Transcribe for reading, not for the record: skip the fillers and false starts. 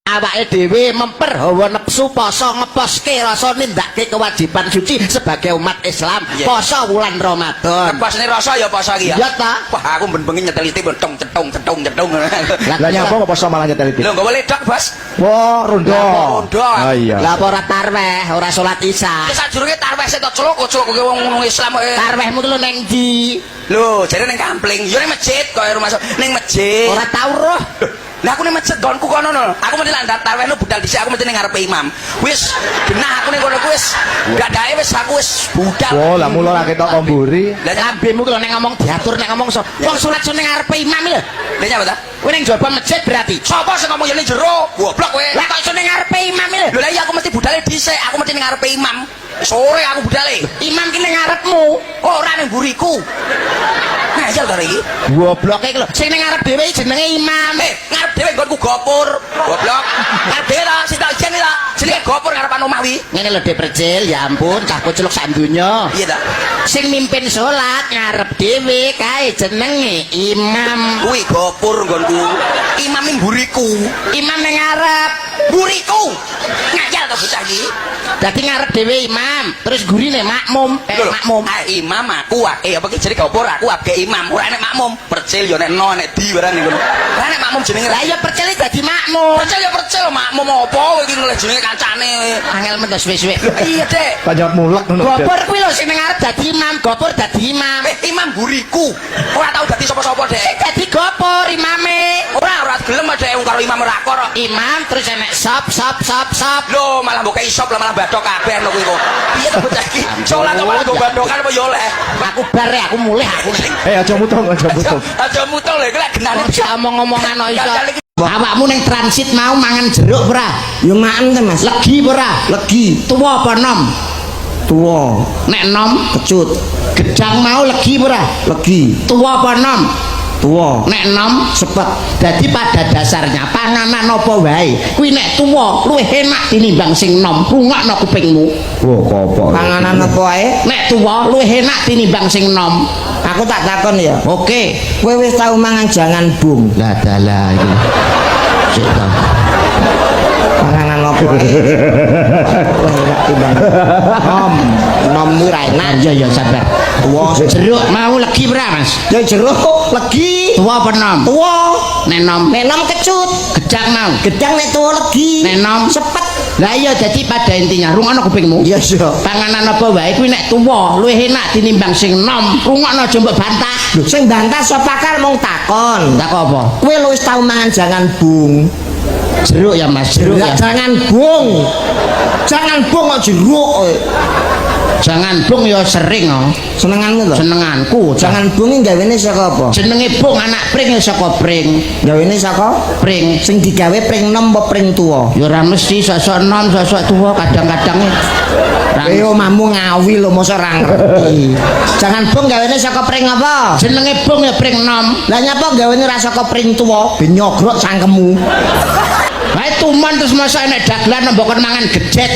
Awake dhewe memper hawa nepsu poso, ngeposke rasa, nindakake kewajiban suci sebagai umat Islam, poso wulan Ramadan. Ngepasne rasa ya poso iki ya. Iya ta? Wah, aku ben bengi nyetel TV tong cetung cetung cetung. Lah, nyapa kok poso malah nyetel itu? Lho, nggawa ledok, Bos. Wah, rondo. Lah, rondo. Oh iya. Lah, apa ora tarweh, ora salat Isya? Ya sajurunge tarweh sik to, celuk celuk kowe wong wong Islam kok. Tarwehmu ki lho ning ndi? Lho, jare ning kampling. Ya ning masjid kok rumah ning masjid. Ora tau roh. Lah, aku ning masjid nggonku kono no. Aku mesti lek tarweh no budal dhisik, aku mesti ning ngarepe imam. Wis genah aku ning kono ku wis dadake wis aku wis budal. Wah, lah mula ra ketok kok mburi. Lah, Lambemu ki lho nek ngomong diatur, nek ngomong so. Wong salat so ning ngarepe imam lho. Lah, nyapa ta? Kowe ning jaba masjid berarti. Sapa sing ngomong ya ning jero? Goblok kowe. Lah, kok iso ning ngarepe imam lho? Lho lah iya, aku mesti budale dhisik, aku mesti ning ngarepe imam. Sore aku budale. Imam ki ning ngarepmu. Ora, ning mburiku. Ngayal to iki. Gobloke iki lho. Sing ning ngarep dhewe jenenge imam. Eh, ngarep dhewe nggonku gopur. Goblok. Ngarep dhewe ta, sing tak ijen ta. Jenenge gopur ngarepan omah wi. Ngene lho, Dek Percil, ya ampun, cah kuceluk sak donya. Iya ta? Sing mimpin salat ngarep dhewe kae jenenge imam. Kuwi gopur nggonku. Imam ning mburiku. Imam ning ngarep. Mburiku. Ngayal to bocah iki. Dadi ngarep dhewe imam, terus gurine makmum. Eh, Lho, lho. makmum. Ah, imam aku apa ki jenenge gopur aku ake imam. Ora enek makmum. Percil ya nek no nek di barang ning kono. Ora enek makmum jenenge. Lah iya, Percil dadi makmum. Percil ya percil, makmum apa kowe iki ngelih jenenge kancane. Angel men to suwe-suwe. Iya, Dek. Panjat mulek ngono. Gopur kuwi lho sing ning ngarep dadi imam, gopur dadi imam. Eh, imam mburiku. Ora tau dadi sapa-sapa, Dek. Sing dadi gopur imame. Ora, ora gelem Dek, wong karo imam ora kor. Imam terus enek sop sop sop sop. Lho, malah mbok kei sop lah, malah badhok kabeh ngono kuwi kok. Piye to bocah iki? Salat kok malah nggo badhokan apa ya oleh? Aku bar ya, aku mulih aku. Eh, aja mutung, aja mutung. Aja mutung lho, iki lek genane. Aja omong-omongan kok iso. Kancane iki. Awakmu ning transit mau mangan jeruk ora? Ya makan ta, Mas. Legi ora? Legi. Tuwa apa nom? Tuwa. Nek nom? Kecut. Gedang mau legi ora? Legi. Tuwa apa nom? Tuwa. Nek nom? Sepet. Dadi pada dasarnya panganan apa wae kuwi nek tuwa luwih enak tinimbang sing nom. Rungokno kupingmu. Wah, kopok. Panganan apa wae? Nek tuwa luwih enak tinimbang sing nom. Aku tak takon ya. Oke. Kowe wis tau mangan jangan bung? Lah dalah iki. Sik ta. Panganan apa wae? Wah, enak timbang. Nom, nom kuwi ra enak. Iya ya, sabar. Tuwa. Jeruk mau legi ora, Mas? Ya jeruk legi. Tuwa apa nom? Tuwa. Nek nom? Nek nom kecut. Gedang mau? Gedang nek tuwa legi. Nek nom? Sepet. Lah iya, dadi pada intinya rungokno kupingmu. Iya. Panganan apa wae kuwi nek tuwa luwih enak tinimbang sing nom. Rungokno, aja mbok bantah. Lho, sing bantah sapa? Kal mung takon. Tak apa? Kowe lho wis tau mangan jangan bung? Jeruk ya, Mas, jeruk ya. Jangan bung. Jangan bung kok jeruk kowe. Jangan bung ya sering oh. Senenganmu to? Senenganku. Jangan bung iki gawene saka apa? Jenenge bung anak pring ya saka pring. Gawene saka Pring. Sing digawe pring nom apa pring tuwa? Ya ora mesti sosok nom, sosok tuwa kadang-kadang. Ora Kowe omahmu Ngawi lho, mosok ora ngerti. Jangan bung gawene saka pring apa? Jenenge bung ya pring nom. Lah, nyapa gawene ora saka pring tuwa? Ben nyogrok cangkemmu. Wae tumon terus masa enek dagelan mbok kon mangan gejet.